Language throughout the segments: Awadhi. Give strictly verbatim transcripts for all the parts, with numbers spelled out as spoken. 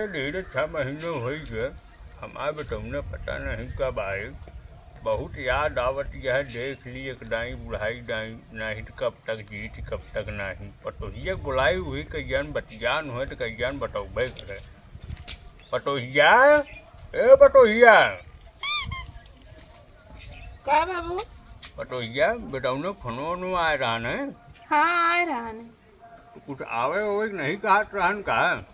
ढेर छह महीने होइ गए, हमार बेटौना पता नहीं कब आए। बहुत याद आवत यह, देख ली एक दाई बुढ़ाई दाई, नहीं त कब तक जीत, कब तक नहीं। पतोहिया बुलाई हुई, कहियान बतियान होए त कहियान बतौबे करे। पतोहिया, ए पतोहिया। का बाबू? पतोहिया, बेटौना फोनो वोनो आए रहन है? हाँ, आए रहन है। तो कुछ आवे ओवे नहीं कहत रहन का?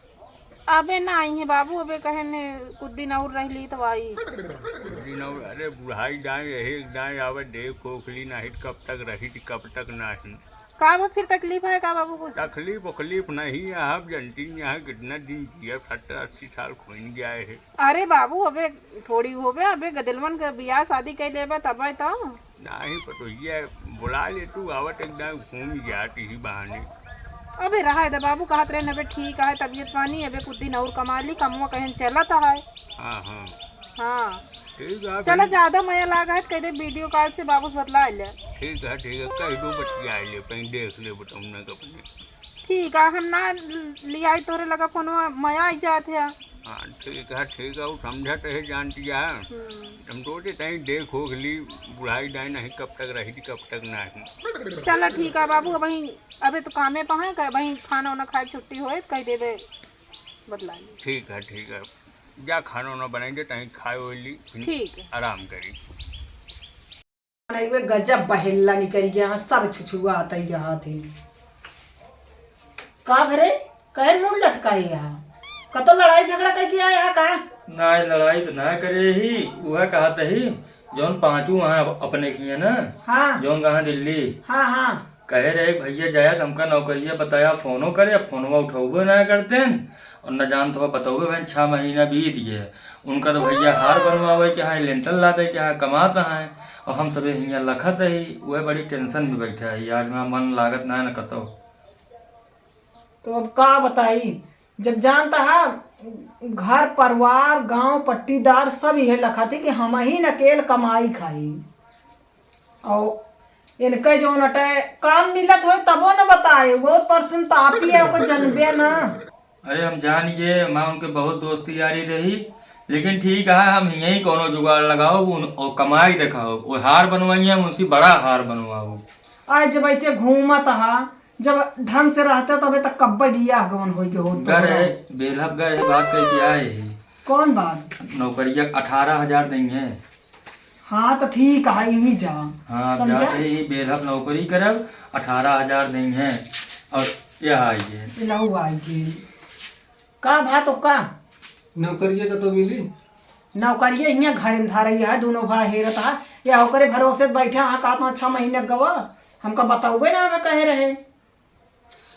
अबे ना आई है बाबू, अबे कहे ने कुछ दिन और रह ली तो आई। कुछ दिन और, अरे बुढ़ाई दाई, यही एक दाई आवे, देख ओख ली, नहीं त कब तक रही, कब तक नहीं। का बा फिर तकलीफ है का बाबू कुछ? तकलीफ वकलीफ नहीं है, अब जनती यहाँ कितना दिन जिया, सत्तर अस्सी साल खोइन गया है। अरे बाबू, अबे थोड़ी होबे, अबे गदेलवन के बियाह शादी कर लेबे तबे तो। नाही पतोहिया, बुला ले तू, आवत एक दाई घूम जात ही बहाने। अबे रहा दे बाबू, कहत रहे अबे ठीक है तबीयत पानी, अबे कुछ दिन और कमा ली, कमवा कहीं चलत है। हाँ, हाँ। हाँ। ठीक है, चला, भाई। ज्यादा मया लागा है तो कह दे वीडियो कॉल से बाबू से बतला ले। ठीक है, ठीक है, कह दो बतिया ले, कहीं देख ले बतौना के अपने। ठीक है, हम ना लियाई तोरे लगा फोनवा, मया आई जात है। हाँ, ठीक है, ठीक है, वो समझत है, जानती है। हम्म। हम सोचे तहीं देख ओख ली, बुढ़ाई दाई नहीं कब तक रही, कब तक नहीं। चला ठीक है बाबू, अबहीं, अबे तो कामे पा है, अबहीं खाना वाना खाए छुट्टी होए, कह देबे बतला ली। ठीक है, ठीक है, जा खाना वाना बनाई दे, तहीं खाए ओए ली, फिर ठीक है। आराम करी। नहीं, वे गजब बहेल्ला निकल गया, सब छुछुआ आता ही रहा थे। का भरे, कहे मुंह लटकाए यहाँ? कतो लड़ाई झगड़ा करके आए यहाँ का? ना, लड़ाई तो ना करे ही, वह कहत ही, जौन पांचू वहाँ अप-, अपने की है ना, हाँ। जौन कहाँ दिल्ली। हाँ, हाँ। कहे रहे, "भैया जाया तो हमका नौकरिया बताया, फोनो करे, अब फोनवा उठौबे ना करते हैं।" और न जानत हो, बतौबे भैन, छह महीना बीत गए। उनका तो भैया हार बनवावे के है, लेंटर लादे के है, कमात है, और हम सबे हियाँ लखत ही, वह बड़ी टेंशन में बैठा ही। आज हमारा मन लागत ना है न कतो। तो अब का बताई, जब जानता है घर परिवार गांव पट्टीदार सब यह लखत ही कि हम ही न अकेल कमाई खाई। और इनके जौन अटे काम मिलत होए तबो न बताए, वो परसुन तापी है, ओको जनबे ना। अरे हम जान गए, माँ उनके बहुत दोस्ती यारी रही, लेकिन ठीक है, हम यहीं कौनो जुगाड़ लगाओ उन, और कमाई दिखाओ, वो हार बनवाई है, हम उनसे बड़ा हार बनवाओ। आज जब ऐसे घूमत हा, जब ढंग से रहते तबे तक कब्बे बियाह गवन होई के होत तो गर है, बेलहब गर है, बात कह के आए ही। कौन बात? नौकरिया अठारह हजार देंगे। हाँ, तो ठीक है, यही जा। हाँ, अब समझा? जाते ही बेलहब नौकरी करब, अठारह हजार देंगे। और यह आइए। लहू आइए। का भा तो का? नौकरिया का तो मिली। नौकरिया हियाँ घर में धरई है, दोनों भाई हेरत है। या ओकरे भरोसे बैठा है, का तो छह महीने गवा, हमका बताउबे ना हमें कहे रहे।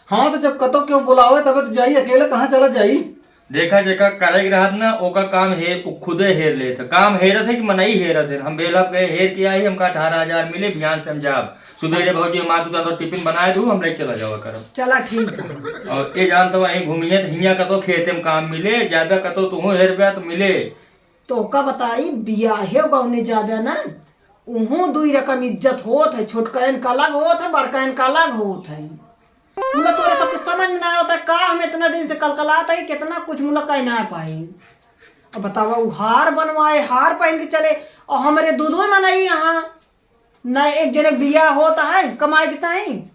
हाँ, तो जब कतो क्यों बुलावे, तबे तो जाई, अकेले कहाँ चला जाई? देखा, जेका करे के रहत ना, ओका काम हे, उ खुदे हेर लेत है। काम हेरत है कि मनई हेरत है? हम बेलहब गए, हेर के आई, हमका अठारह हजार मिले, बिहान से हम जाब। सुबेरे भौजी, माँ, तू तो टिफिन बनाए दू, हम लेके चला जावा करब। चला, ठीक है। और ये जानत हो, वहीं घूमिए, तो हियाँ कतो खेते में काम मिले, जाबे कतो तुहूँ हेरबे तो मिले। तो का बताई, बियाहे गौने जाबे ना, उहों दुई रकम इज्जत होत है, छोटकन का अलग होत है, बड़कन का अलग होत है। मुला तोरे सबके समझ में ना आवत है का, हम इतना दिन से कलकलात है, कितना कुछ मुला कह ना पाई। अब बतावा, उ हार बनवाए, हार पहन के चले, और हमरे दू दू मनई यहाँ, ना एक जने के बियाह होत है, कमाई देता है,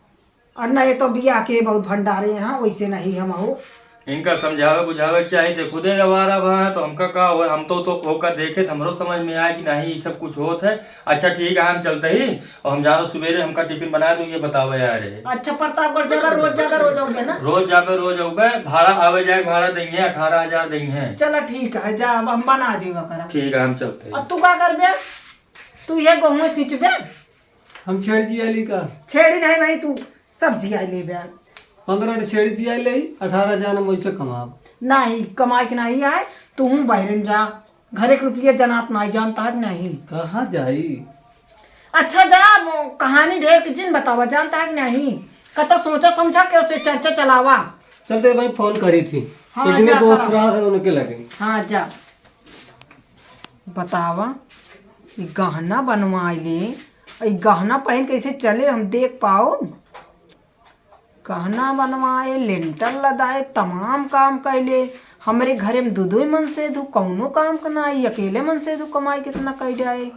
और ना ये तो बियाह के बहुत भंडारे यहाँ, वैसे नहीं हम हो। इनका समझावे बुझावे के चाही, ते खुदे आवारा बा, तो हमका का होए, हम तो, तो ओका देखे, तो हमरो समझ में आए कि नहीं, ये सब कुछ होत है। अच्छा ठीक है, हम चलते ही, और हम जानो सुबेरे हमका टिफिन बना दो, ये बतावे आ रहे। अच्छा, प्रतापगढ़ जाबे, रोज जाबे, रोज आउबे ना? रोज जाबे, रोज आउबे, भाड़ा आवे जाए, भाड़ा देंगे, अठारह हजार देंगे। चला ठीक है, जा, अब हम बना देवा करब। ठीक है, हम चलते हैं। अब तू का करबे? तू ये गेहूं सींचबे? हम छेड़ जिया ली का? छेड़ी नहीं भाई, तू सब जिया लेबे। पन्द्रह छेड़ जिया ले, अठारह हजार हम वैसे कमाब। नहीं, कमाई के नहीं आए, तू हूँ बहरन जा, घरे के रुपया जनात नहीं, जानता है कि नहीं? कहाँ जाई? अच्छा जा, वो कहानी ढेर के जिन बतावा, जानता है कि नहीं? कतो सोचा समझा के उसे चर्चा चलावा। चलते भाई, फोन करी थी। हाँ, एक दिन जा दोस्त करा। रहा था उनके लगे। हाँ, जा। बतावा, ई गहना बनवाए ले, ई गहना पहन कैसे चले, हम देख पाओ? गहना बनवाए, लेंटर लदाए, तमाम काम कैले, हमरे घरे में दू दू मनसेधू, कौनो काम का ना आई, अकेले मनसेधू कमाई कितना कई जाए।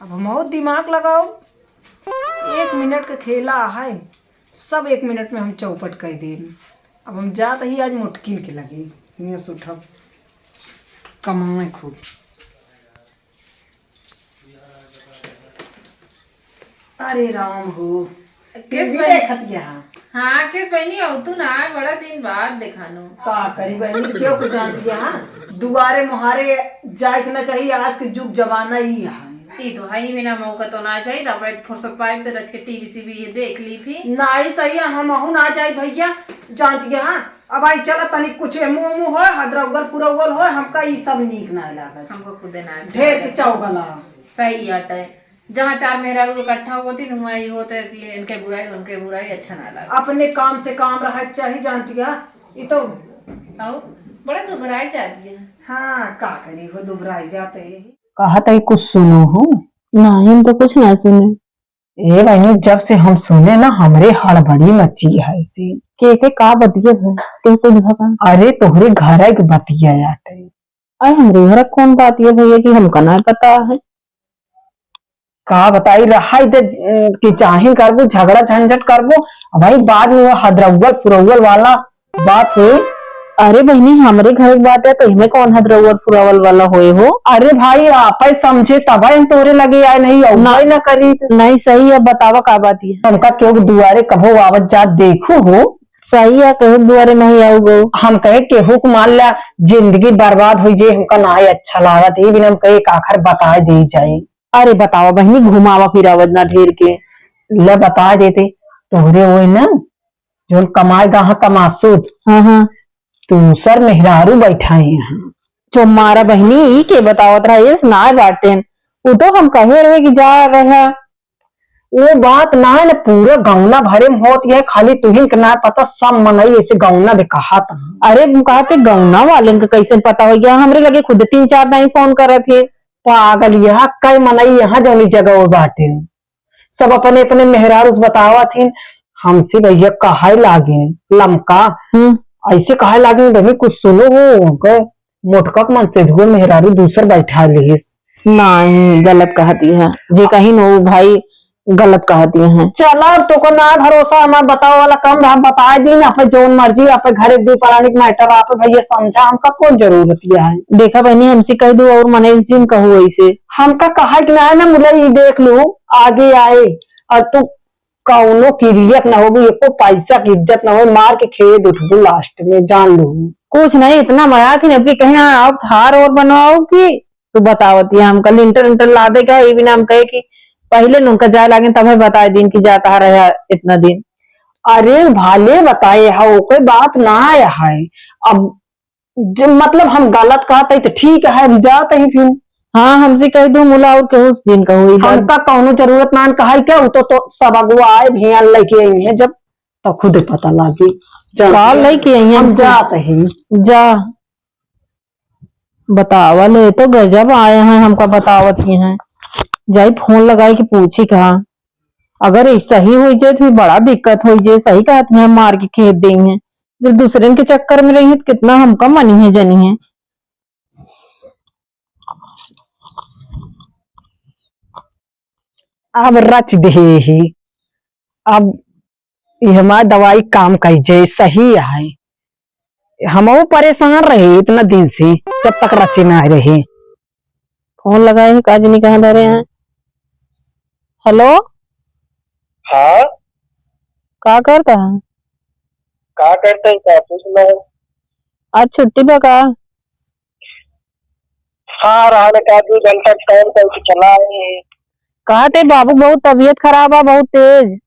अब हम बहुत दिमाग लगाओ, एक मिनट का खेला है, सब एक मिनट में हम चौपट कर देब। अब हम जात ही आज मोटकिन के लगे, हियां से उठब, कमाए खूब। अरे राम हो, केस टीवी बहन। देखत गया। हाँ, केस बहनी, अउतू ना, बड़ा दिन बाद देखानो। का करी बहनी, क्यों को जानती है, हाँ? दुआरे मुहारे जाए के ना चाहिए, आज के जुग जमाना ही है। ई तो है ही, बिना मौका तो ना चाहिए, तो अपने फुर्सत पाए तो रच के टीवी सीवी ये देख ली थी। नहीं सही है, हम अहू ना जाए भैया, जानती है, हाँ? अब आई चला तनी कुछ मुंह मुंह हो, हदरौगल पुरौगल हो, हमका ई सब नीक ना लागत। हमको खुदे ना अच्छा ढेर के लागत। चौगला। सही आटे। जहाँ चार मेहरारू इकट्ठा होती न, वहाँ ये होते कि इनके बुराई, उनके बुराई अच्छा ना लगे। अपने काम से काम रहे के चाही, जानती है? ये तो आओ, बड़ा दुबराई जाती है। हाँ, का करी हो, दुबराई जाते हैं। कहत है कुछ सुनो हो? नहीं, हम तो कुछ ना सुने। ए बहनी, जब से हम सुने ना, हमरे हड़बड़ी मची है से। के, के का बतिया है? के कुछ भगा? अरे, तोहरे घर के बतिया आटे। अरे, हमरे घर कौन बात ये भैया कि हमका ना पता है? का बताई, रहा दे, कि चाहे करबो, झगड़ा झंझट करबो, अब भाई बाद में वो हदरौगल पुरौगल वाला बात हुई। अरे बहनी, हमरे घर के बात है तो इमे कौन हदरौगल पुरौगल वाला होए हो? अरे भाई, आपे समझे तब हम तोरे लगे आए, नहीं अउबे ना। ना करी। नहीं सही है, बतावा का बात है? हमका केहू के दुआरे कबो आवत जात देखू हो? सही है, केहू के दुआरे नहीं आऊ गो। हम कहे केहू के मान ला जिंदगी बर्बाद हो जे, हमका ना अच्छा लागत, ये बिना हम कहे एक आखर बताए दे जाए। अरे बतावा बहनी, घुमावा फिरावा ना ढेर के। ले बता देते, तोहरे वो है ना, जोन कमाए गा हाँ कमासुत, हाँ, हाँ। दूसर मेहरारू बैठाए हैं। जो मारा बहनी, ई के बतावत रहा, इस ना बाटेन। वो तो हम कहे रहे कि जा रहा। वो बात ना है ना, पूरा गौना भरे में होत है, खाली तुहिन के ना पता, सब मनई ऐसे गौना भी कहा था। अरे, हम कहा थे गौना वाले के कैसे पता हो गया? हमरे लगे खुद तीन चार दाई फोन करत है। पागल, यहाँ कई मनई यहाँ जौनी जगह वो बाटे, सब अपने अपने मेहरारू से बतावत हिन, हमसे भैया कहाई लागिन लमका, हम्म। ऐसे कहाई लागिन, "बहनी कुछ सुनो हो, उनके मोटका के मनसेधुआ मेहरारू दूसर बैठा लिहिस।" नहीं, गलत कहती है, जे कहीं नो भाई गलत कहती है। चला, अब तोको ना भरोसा, हमार बतावे वाला कम रहा, बताए दीन, आपे जौन मर्जी, आपे घरे दू परानी के matter, आपे भैया समझा, हमका कौन जरूरत है? देखा बहनी, हमसे कह दो और मनीष जी ने कहो ऐसे। हमका कहा कि ना है ना, मुला, ई देख लो, आगे आए, और तू कौनो किरियत ना होबू, एको पैसा की इज्जत ना हो, मार के खेद उठबू last में, जान लो। कुछ नहीं, इतना मया थी ना कि कहीं आप हार और बनवाओ कि तू बतावत है, हमका लिंटर उंटर लादे का, ये बिना हम कहे कि पहले न उनका जाए लागे, तब है बताए दिन कि जाता रहा इतना दिन। अरे भाले बताए है, कोई बात ना आया है। अब जो, मतलब, हम गलत कहत है तो ठीक है, हम जात ही फिर। हाँ, हमसे कह दो मुला और केहू से जिन कहो, ई बात। हमका कौनो जरूरत ना कहा है क्या? वो तो, तो सब अगुआ आए, भियान लेके आई है, जब तो खुद पता लागी। जा। का लेके आई है हम हमको? जात ही। जा। बतावा ले तो गजब आए हैं, हमका बतावत ही हैं। जाई फोन लगाई के पूछी कहा, अगर ई सही हो जाए तो फिर बड़ा दिक्कत हो जाए। सही कहत हैं, मार के खेद देई हैं। जब दूसरे के चक्कर में रही हैं तो कितना हमका मनी है, जनी है। अब रच दे ही, अब ये हमार दवाई काम कई जे सही है। हमहू परेशान रहे इतना दिन से, जब तक रची ना रहे। फोन लगाए हैं, काजनी कहाँ धरे हैं? हेलो? हाँ? का करता है? का करता है, का कुछ ना। आज छुट्टी बा का? हाँ, रहने का दू घंटा काम करके चला आए हैं। कहा थे बाबू बहुत तबीयत खराब है, बहुत तेज।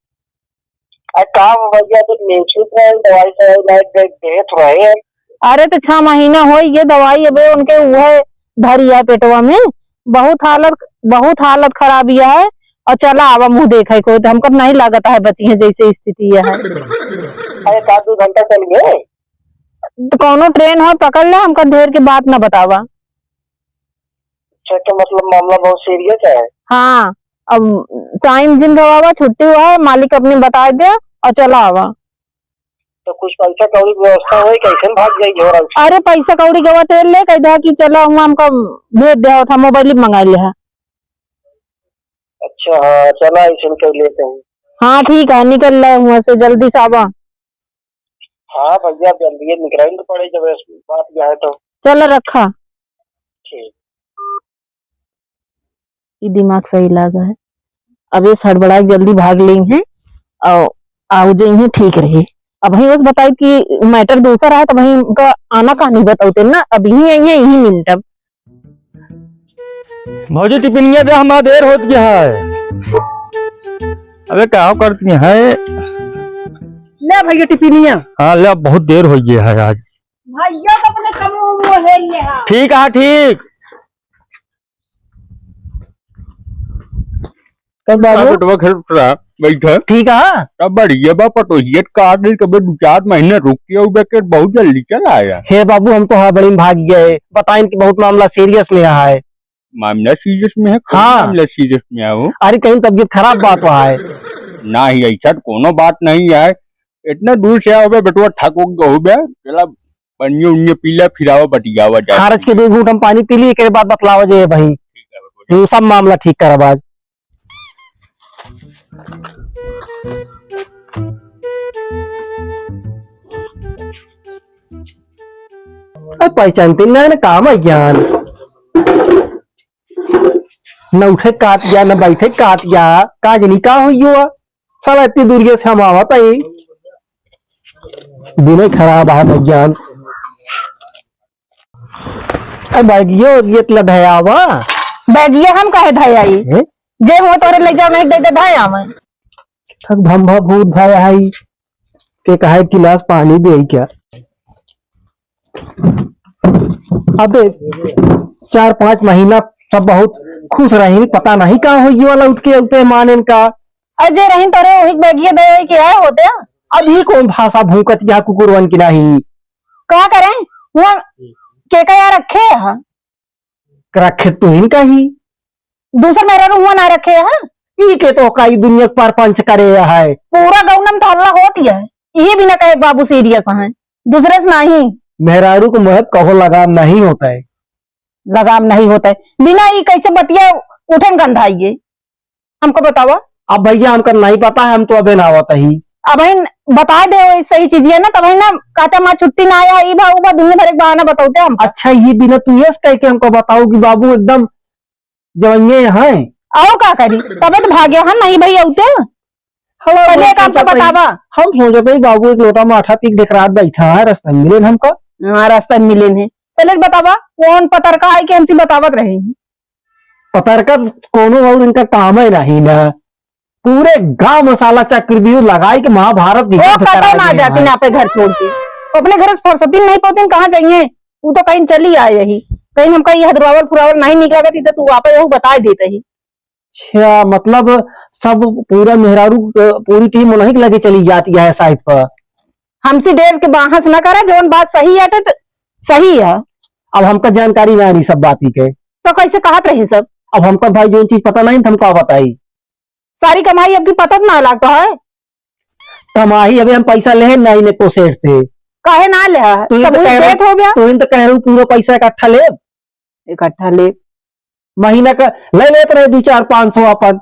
अरे का भैया, तो निश्चित रहे, दवाई सवाई लाइट दे, देत रहे हैं। अरे तो छह महीना हो गए दवाई, अबे उनके उहे धरी है पेटवा में, बहुत हालत, बहुत हालत खराब ही है। और चला आवा मुँह देखा कोई, तो हमको नहीं लागत है बची है जैसे स्थिति है। अरे का दू घंटा चल गए? तो कौनो ट्रेन हो पकड़ ले, हमका ढेर के बात ना बतावा। अच्छा, तो मतलब मामला बहुत सीरियस है। हाँ, अब टाइम जिन गवावा, छुट्टी हुआ है, मालिक अपने बताए दे और चला आवा। तो कुछ पैसा कौड़ी के व्यवस्था होई, कैसे भाग जाई झोरा उठा? अरे, पैसा कौड़ी के बात ले, कह दे कि चला, हुआ हमका भेज दे, था मोबाइल मंगा ले है। अच्छा, हाँ, चला, ऐसे कर लेते हैं। हाँ, ठीक है, निकल ले हुआ से, जल्दी से आवा। हाँ भैया, जल्दी निकल तो पड़े, जब ऐसी बात यह है तो। चला, रखा। ठीक। ई दिमाग सही लागा है। अब ये हड़बड़ाए जल्दी भाग लेई हैं और आउ जाई हैं, ठीक रही। अब वहीं उस बताई कि मैटर दूसरा है, तो वहीं उनका आना का नहीं बताते ना, अब यहीं आई है, यहीं मिनट। अब भौजी, टिफिनिया दे, हमारा देर होत गया है। अबे, का करती है? ले भैया, टिफिनिया। हाँ, ले, अब बहुत देर हो गया है आज। भैया, तो अपने कमरे में हेल ले, हाँ। ठीक है, ठीक। कब बाबू? हाँ, बेटवा, घर पर आ, बैठा। ठीक है। अब बढ़िया बा, पटोहिया का दिन कबे दो चार महीने रुक के आऊ, बेके बहुत जल्दी चला आया। हे बाबू, हम तो हड़बड़ी में भाग गए, बताइन कि बहुत मामला सीरियस में है। मामला सीरियस में है? कौन हाँ। मामला सीरियस में है वो? अरे, कहीं तबीयत खराब बात हुआ है? नहीं, ऐसा कोनो बात नहीं है। इतना दूर से आओ बे बेटवा, थक उक गहू बे, चला पनिया उनिया पी ले, फिर आवा बतियावा जाए। खारज के दो घूंट हम पानी पी लिए, एकरे बाद बतलावा जे भाई। ठीक है, बतलावा। हम सब मामला ठीक करब आज। अब पहचानते ना, ना काम है ज्ञान। न उठे काट गया, न बैठे काट गया, का जनी का होई हुआ? साला इतनी दूरिया से हम आवत आई। दिने खराब है भैया। ए, बैगियो ये लधयावा। बैगिया हम काहे धयाई? हैं? जे हो तोरे ले जाओ, नहीं दे दे धयावा। थक भंभा भूत भाई आई के कहा एक गिलास पानी दे क्या? अबे चार पाँच महीना सब बहुत खुश रही, पता नहीं का हो ये वाला उठ के उठते मान इनका। अरे जे रही तोरे वही बैगिया दे के आए होते। अब ये कौन भाषा भूकत या कुकुरवन की नहीं? का करें? वो के का यार रखे है? रखे तो इनका ही। दूसर मेहरारू हुआ ना रखे है? ई के तो का ई दुनिया के परपंच करे है। पूरा गौनम तो हल्ला होती है। यही बिना कहे बाबू सीरियस हैं, दूसरे से नहीं। मेहरारू को मोह कहो लगाम नहीं होता है। लगाम नहीं होता है, बिना ई कैसे बतिया उठन गंधाइए, हमको बतावा। अब भैया हमका नहीं पता है, हम तो अबे ना आवत ही। अब ही बता दे वही सही चीज है ना, तब ही ना कहते हमार छुट्टी ना आया, ई बा, ऊ बा, दुनिया भर एक बहाना बताते हम। अच्छा, ये बिना तू ये कह के हमको बताओ कि बाबू एकदम जवइये हैं। आओ का करी, तबे तो भाग्य है नहीं भैया उते। हम पहले एक काम तो बतावा। हम सोचत हई बाबू एक लोटा माठा पी के ढेकरात बैठा है, रास्ता में मिलेन हमका। हाँ, रास्ता में मिलेन है। पहले तो बतावा, कौन पतरका है कि हमसे बतावत रहे हैं? पतरका कोनो और इनका काम है नहीं ना। पूरे गांव मसाला चक्रव्यूह लगाई के महाभारत वो युद्ध कटा करा ना दिए जाती हैं। ना अपने घर छोड़ के। अपने घर से फुर्सती नहीं पाती, कहाँ जाइए? वो तो कहीं चली आए यही, कहीं हमका ये हदुरावल फुरावल नहीं निकला करती तो तू आप यहू बता देते ही। अच्छा, मतलब सब पूरा मेहरारू, अ, पूरी टीम उन्हीं के लगे चली जाती है साइड पर। हमसे डेर के बहस ना करा, जौन बात सही है तो सही है। अब हमका जानकारी ना रही सब बात ही के। तो कैसे कहत रही सब? अब हमका भाई जौन चीज पता नहीं, तो हमका बताई। सारी कमाई आपकी पता तो ना लागता है। कमाई अबे हम पैसा लेहे नहीं ने को सेठ से। काहे ना ले है? तू ही सब तो वही कह रहे, देत हो गया। तू ही तो कह रहे हो पूरा पैसा इकट्ठा ले। इकट्ठा ले। महीना का ले लेत रहे दो चार पाँच सौ अपन।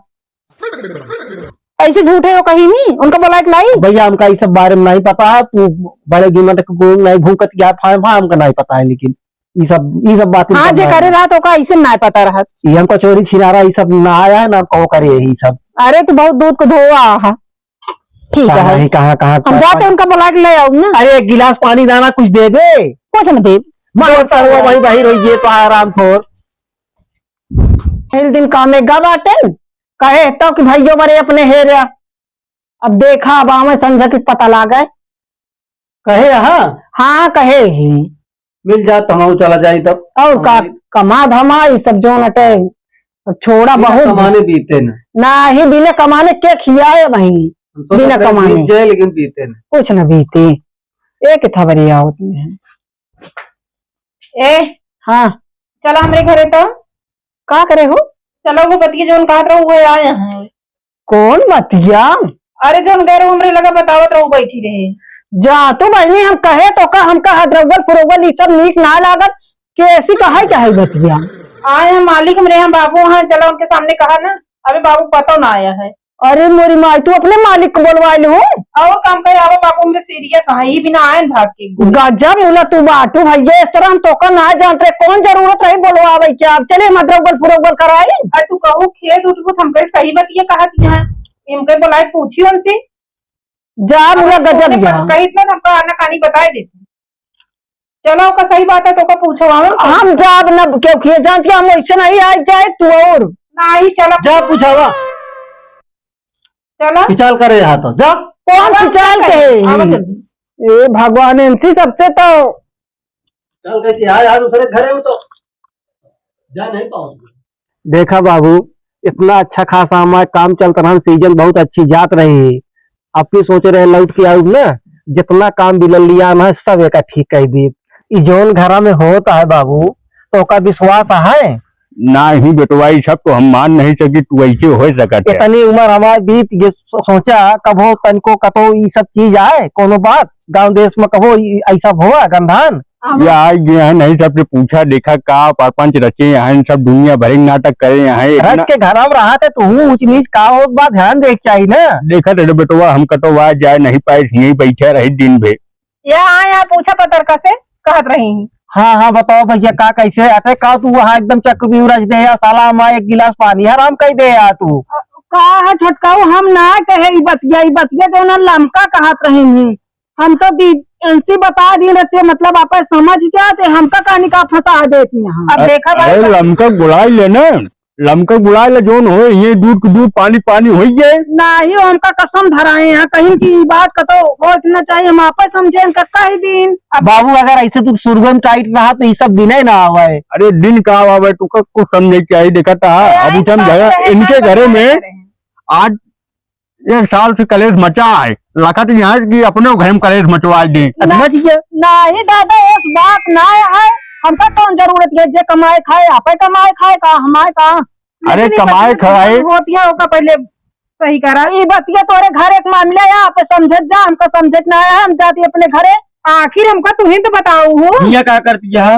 ऐसे झूठे हो कहीं नहीं, उनका बुला के लाई। भैया, हमका ई सब बारे में नहीं पता है, तू बड़े गिमट के गुरु नहीं भूकत गया, फाय, फाय, हमका नहीं पता है, लेकिन ई सब, ई सब बात हाँ, हमका जे नहीं करे है। रहा तो का ऐसे ना पता रहा। ई हमका चोरी छिनारा ई सब ना आया है, ना कहो करे यही सब। अरे, तू बहुत दूध को धोआ है। ठीक है। कहाँ है, कहाँ, कहाँ, हम कहाँ, जाते कहाँ? उनका बुला के ले आऊँ ना। अरे, एक गिलास पानी दाना कुछ दे दे। कुछ न दे। मार सरवा भाई, भाई रहिए तो आराम खोर। हिल दिन कामे गा बाटेन, कहे तो कि भइयो मरे अपने हेरे। अब देखा, अब आवे संझा की पता लागे। कहे, हाँ? हाँ, कहे ही। मिल जात तो हम चला जाई तब। और का, कमाई। कमा धमा, ई सब जौन अटे, छोड़ा बिना बहुत कमाने बीते ना। नाही, बिना कमाने के खियाए भाई? हम तो बिना कमाने। बीत जाए, लेकिन बीते ना। कुछ ना बीते। एक था बड़ी आवत में है। ए, हाँ। चला हमरे घरे तो। का करे हो? चलो, वो बतिया जौन कहत रहो, वो आए हैं। कौन बतिया? अरे, जौन गैर हमरे लगा बतावत रहो, बैठी रहे। जा तू बहिनी, हम कहे तोका, हमका हदरौगल फुरौगल ई सब नीक ना लागत। कैसी कहे के है बतिया? आए हैं मालिक हमरे यहाँ, बाबू हैं, चला उनके सामने कहा ना। अबे बाबू पतो ना आया है। अरे मोरी माई, तू अपने मालिक को बोलवा लू? और काम करे, आवा बाबू, हमरे सीरियस है, ही बिना आयन भाग के। गजब मुला तू बाटू भैया, इस तरह हम तोका ना जानत रहे, कौन जरूरत रही बोलवावे के? अब चले मदरौगल फुरौगल कराई। अरे तू कहू खेत उठबू तो हमके सही बतिया कहत यहाँ, इनके बोलाए पूछी उनसे। जा मुला अबे गजब तूने यहाँ। कही इतना हमका आना कानी बताए देती। चलो, ओका सही बात है, तो ओका पूछो, आवे ना। हम जाब न, क्योंकि ये जानती हम वैसे नहीं आए जाए तू और। नहीं, चलो। जा पूछावा। चलो। विचार करे यहाँ तो, जा। कौन आवा विचार जल्दी, के? आवा जल्दी। ए भगवान, इनसी सबसे तो। चल के कि आए, आज दूसरे घरे हो तो जा नहीं पाओगे। देखा बाबू, इतना अच्छा खासा हमारे काम चलत रहन, सीजन बहुत अच्छी जात रही। अब की सोचे रहे लौट के आऊँ ना, जितना काम बिलल लिया ना, सब एक ठीक कर दी। ई जौन घरा में होत है बाबू, तो ओका विश्वास है? नाही बेटवा, ई सब तो हम मान नहीं सकी, तू ऐसे हो सकत है। इतनी उम्र हमार बीत गई, सो-, सोचा कबो तनको कतो ई सब चीज आए, कोनो बात गांव देश में कबो ई ऐसा हुआ गंधान? अब या आई गया है, नहीं सबसे पूछा देखा का परपंच रचे हैं, सब दुनिया भरे नाटक करे हैं। रच इतना के घर में रहा थे, तू ऊंच नीच का होत बा, ध्यान देख चाहिए ना। देखा रे बेटवा, हम कतो आ जाए नहीं पाए, यहीं बैठे रहे दिन भर। या हाँ, यहाँ पूछा पतरका से कहत रही। हाँ, हाँ, बताओ भैया, का कैसे? अरे का तू वहाँ एकदम चक्क भी उरज दे या साला, हमारा एक गिलास पानी हराम कर दे या तू। का है छोटकाऊ, हम ना कहे ई बतिया, ई बतिया जो ना लमका कहत रही। हम तो दी, इनसे बता दी रहते, मतलब, आप समझ जाते, हमका कहानी का फंसा देती यहाँ। अब अ-, देखा भाई, अरे, लमका बुलाई ले ना, लमका बुलाई ले, जोन होए, ये दूध के दूध, पानी पानी होई गए। नाही, हमका कसम धराए हैं, कहीं की ई बात कतो हो इतना चाहिए, हम आपे समझे, इनका कह दीन। अब बाबू, अगर ऐसे तू सुरगम टाइट रहा, तो ये सब दिने ना आवे। अरे, दिन का आवे, तू का कुछ समझे चाहिए, देखा था, अब उठम झगड़ा, इनके घरे में आज एक साल से कलेश मचा है, लखत यहाँ कि अपने घर में कलेश मचवा दे। अतना ना, चीज है? नाही दादा, इस बात ना है, हमका कौन जरूरत है जे कमाए खाए, आपे कमाए खाए का, हमाए का? अरे लेकिन ई कमाए बतिया खाए। होती है, ओका पहले सही करा। ई बतिया तोरे घर एक मामला है, आप समझत जा, हमका समझत ना है, हम जाती अपने घरे। आखिर हमका तू ही तो बताऊ हो। भैया का करती है?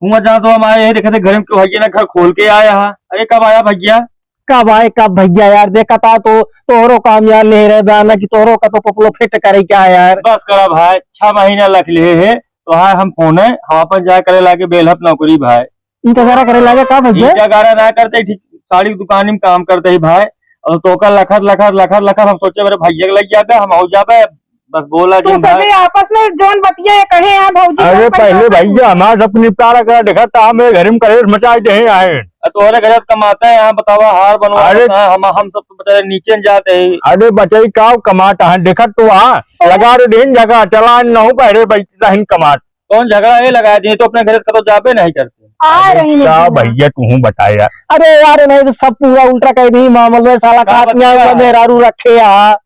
हुआ जहाँ तो हम आए हैं, देखे थे घर में क्यों भैया ना घर खोल के आया है। अरे कब आया भैया? कब आए कब भैया यार, देखा था तो तोहरो काम यार ले रहे बा ना कि तोहरो का तो पपलो फिट करे क्या यार। बस करा भाई, छह महीना लख ले है तो हाँ हम फोन है, हम अपन जाए करे लागे बेलहप नौकरी भाई। ई तो गारा करे लागे का भैया? ई क्या गारा ना करते, ठीक साड़ी की दुकान में काम करते ही भाई। और तो का लखत लखत लखत लखत हम सोचे मेरे भैया के लग जाबे, हम हो जाबे। बस बोला तू जिन भाई। सभी आपस में जोन बतिया ये कहे हैं भौजी अरे का पैसा पहले का भैया हमारा सब निपटारा करा, देखा था हम घर में कलेश मचाए दे आए। आ, तोहरे घर कमाता है यहाँ, बतावा, हार बनवा अरे देता है, हम, हम सब तो बेचारे नीचे न जाते हैं। अरे बचाई का कमाता है, देखा तो वहाँ लगा दे दिन जगह चला न हो पहले बच-, रहन कमात। कौन झगड़ा ये लगा दिए, तो अपने घर का तो जाबे नहीं करते। आ अरे रही का है। भैया तू बताया। अरे यार नहीं तो सब पूरा उल्टा कह दी मामले में, साला का खात में बतिया? मेहरारू रखे यहाँ।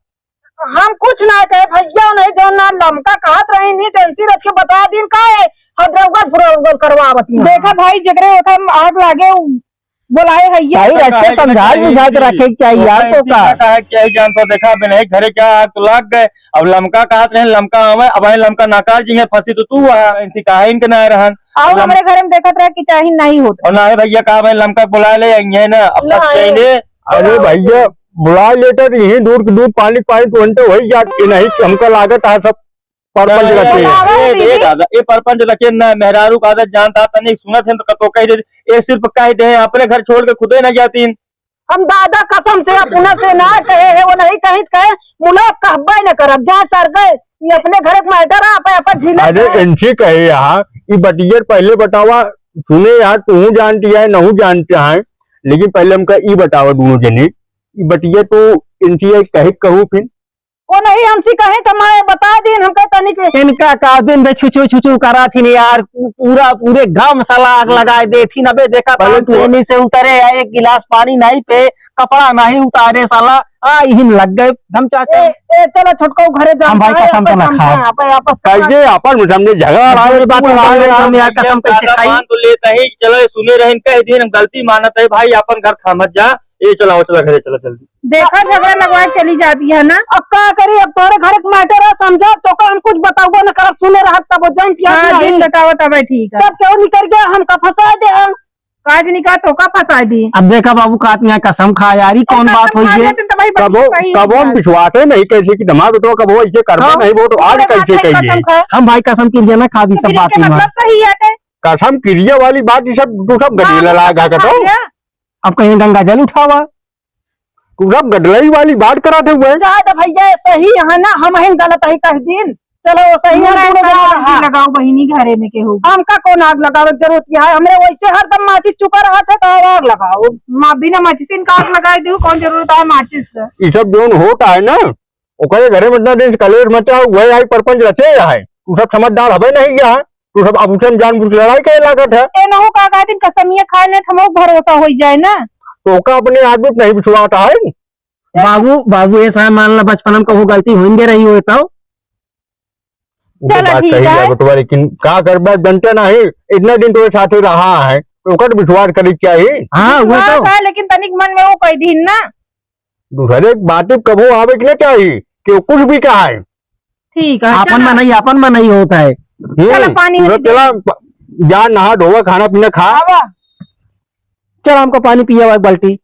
हम कुछ ना कहे भैया, नहीं जो ना लमका कहत रही, नहीं टेंसी रच के बता दिन का है, हदरौगल फुरौगल करवावत ही। देखा भाई, जेकरे होता हम आग लागे, उ बोलाए है ये। भाई, रच के समझा बुझा के रखे के चाहिए यार, तो का? का है, क्या ही जान तो देखा, बिना ही घरे क्या आग तो लाग गए। अब लमका कहत रहे, लमका आवे, अब आए लमका नाकार जी है, फंसी तो तू आ, इनसे कहा इनके ना रहन। आओ लम- हमरे घरे में देखत रहे कि चाही नहीं होता। और ना है भैया, कहा भाई लमका बुला ले, ये ना, अब ना तक आए। चाहिए। अरे भैया, बुला लेते तो यही दूध के दूध, पानी के पानी, तुरंते वही जात के नहीं, हमका लागत है सब परपंच अरे, रचे हैं। ए, ए, दादा, ए परपंच रचे ना, मेहरारू का आदत जानता था नहीं, सुनत है तो कतो कह दे, ए सिर्फ कह दे, अपने घर छोड़ के खुदे ना जाती। हम दादा कसम से अपना से ना कहे है, वो नहीं कहित कहे, मुला कहबे न करब, जा सर गए, ये अपने घर एक मैटर है, आप, आप झीले अरे, कहे। इनसे कहे यहाँ, ये बतिया पहले बतावा, सुने यार, तू जानती है, नहीं जानते हैं, लेकिन पहले हमका ई बतावा दोनों जने, ई बतिया तो इनसे कहे कहू फिर। वो नहीं हमसे कहे तो मैं बता दीन, हमका तनिक इनका का दिन भे छुछू छुछू करा थी यार, पू-, पूरा पूरे गांव में साला आग लगाए दे थी। अबे देखा पहले तान तू पेनी से उतरे है, एक गिलास पानी नहीं पे, कपड़ा नहीं उतारे साला, आ इहिम लग गए हम चाचा। ए, ए, चलो छोटको घरे जा, हम भाई आए, कसम आपस तो ना समझा, खाए। आपस, आपस कैसे आपस में सामने झगड़ा रहा है, बात तू ना आए, हम यार कसम कैसे खाई? मान तो लेता ही, चलो ये सुने रहे, कह दिन हम गलती मानत है भाई, अपन घर थामत जा, ए, चला, चला घरे, चला जल्दी। देखा, झगड़ा लगवा के चली जाती है ना। अब का करी, अब तोरे घर के matter है, समझा, तोका हम कुछ बताउबो न करब, सुने रहत तब जौन पिया हाँ, पिया दिन ही। बताओ तब ठीक है। सब केहू निकल गया, हमका फंसा दे। काज निका तोका फंसा दी। अब देखा बाबू, कात में कसम खा यार, ई कौन कसम बात होई खा ये? लेते तो भाई बच्ची कबो, सही कबो हम है। विश्वासे नहीं कैसे कि हमार बेटवा कबो ऐसे करबे हाँ। नहीं, वो तो आज पूरे कैसे बात है, कहिए? कसम खा। हम भाई कसम किरिया ना खाबी सब पूरे बात के में। मतलब सही है के? कसम किरिया वाली बात, ये सब, तू सब हाँ, गडीला लागा कसम के खा तो। लिया। अब कहीं गंगा जल उठावा। तू सब गडलई वाली बात करत हुए। जाए तो भैया, सही है ना, हम ही गलत ही कह दिन। चलो, सही है, मुंह दोनों ना जने आग रहा। लगाओ बहिनी, घरे में केहू। हमका कौन आग लगावे के जरूरत है? हमरे वैसे हरदम माचिस चुका रहत है, तो आग लगाओ। मा-, बिना माचिस इनका आग लगाए दू, कौन जरूरत है माचिस के? ई सब जौन होत है ना, ओकरे घरे में इतना दिन से कलेश मचा, वही आई परपंच रचे है। तू सब समझदार हबे नहीं है, तू सब अब उसे जानबूझ के लड़ाई करे लागत है। ए नहु का कहतिन, कसमिया खाए नहीं, हमको भरोसा हो जाए ना। तो ओका अपने आदमी पे नहीं विश्वास है। बाबू, बाबू, ऐसा है, मान ला बचपन में कहूँ गलती होइंगे रही हो तो। वो तो चला, बात ठीक सही है। है बेटवा, लेकिन का करबा, जनते नहीं, इतना दिन तोरे साथे रहा है, तो ओकर विश्वास करे के चाहिए। हाँ, वो विश्वास तो है, लेकिन तनिक मन में वो कह दीन ना। दूसरे बात कबो आवे के नहीं चाहिए कि वो कुछ भी कहा है। ठीक है, आपन चला। मनई, आपन मनई होता है। हम्म, चला, पानी पूरा वानी दे। चला, प-, जा, नहा धोवा, खाना पीना खा। आवा। चल, हमको पानी पियावा एक बाल्टी।